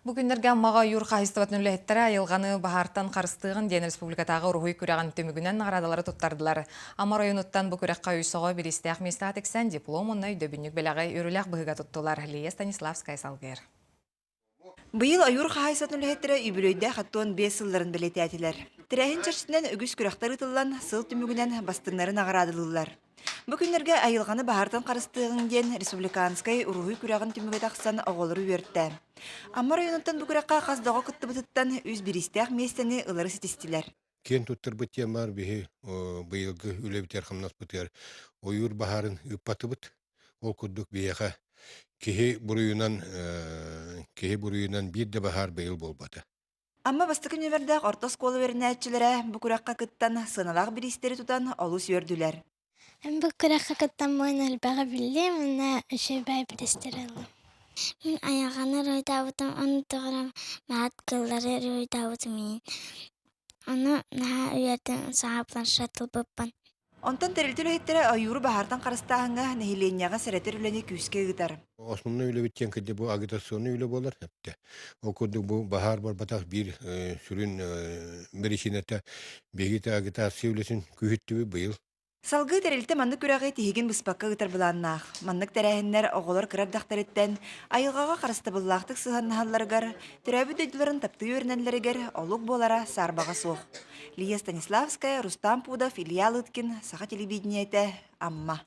Бу күннэргэ Аммаҕа ойуур хаһаайыстыбатын үлэһиттэрэ айылҕаны баһаартан харыстыаҕын диэн республикатааҕы уруһуй күрэҕин түмүгүнэн наҕараадалары туттардылар. Амма оройуонуттан бу күрэххэ үс оҕо бириистээх миэстэҕэ тиксэн диплом уонна өйдөбүнньүк бэлэҕи үөрүүлээх быһыыга туттулар. Лия Станиславская салгыыр. Быйыл ойуур хаһаайыстыбатын үлэһиттэрэ үбүлүөйдээх 65 сылларын бэлиэтээтилэр. Тэрээһин чэрчитинэн үгүс күрэхтэр ыытыллан, сыл түмүгүнэн бастыҥнары наҕараадалыыллар. Бу күннэргэ айылҕаны баһаартан харыстыаҕыҥ диэн республиканскай уруһуй күрэҕин түмүгэ тахсан оҕолору үөртэ. Амма оройуонуттан бу күрэххэ хас да оҕо кыттыбытыттан үс бириистээх миэстэни ылары ситистилэр. Киэн туттарбыт диэн баар биһи быйылгы үлэбитигэр хамнаспытыгар ойуур баһаарын ыыппатыбыт. Ол курдук биһиэхэ киһи буруйунан киһи буруйунан биир да баһаар быйыл буолбата. Амма бастакы нүөмэрдээх орто оскуола үөрэнээччилэрэ бу күрэххэ кыттан, сыаналаах бириистэри тутан олус үөрдүлэр. Бу күрэххэ кыттаммын элбэҕи биллим уонна үчүгэй бириистэри ыллым. Мин айылҕаны уруһуйдаабытым, ону тоҕо маат кыллары уруһуйдаабытым иһин. Ону наһаа үөрдүм, саҥа планшет ылбыппын. Онтон тэрилтэ үлэһиттэрэ ойууру баһаартан харыстааһыҥҥа нэһилиэнньэҕэ сэрэтэр үлэни күүскэ ыытар. Основной үлэбит диэн кырдьык бу агитационнай үлэ буолар эптэ. Ол курдук бу баһаар барбатах биир сүрүн биричиинэтэ биһиги агитация үлэтин күүһүттүбүт быйыл. Салгыы тэрилтэ маннык күрэҕи тиһигин быспакка ыытар былааннаах. Маннык тэрээһиннэр оҕолор кыра эрдэхтэриттэн айылҕаҕа харыстабыллаахтык сыһыаннаһалларыгар, төрөөбүт дойдуларын таптыы үөрэнэллэригэр олук буолара саарбаҕа суох. Лия Станиславская, Рустам Пудов, Илья Лыткин, Саха телевидениетэ, Амма.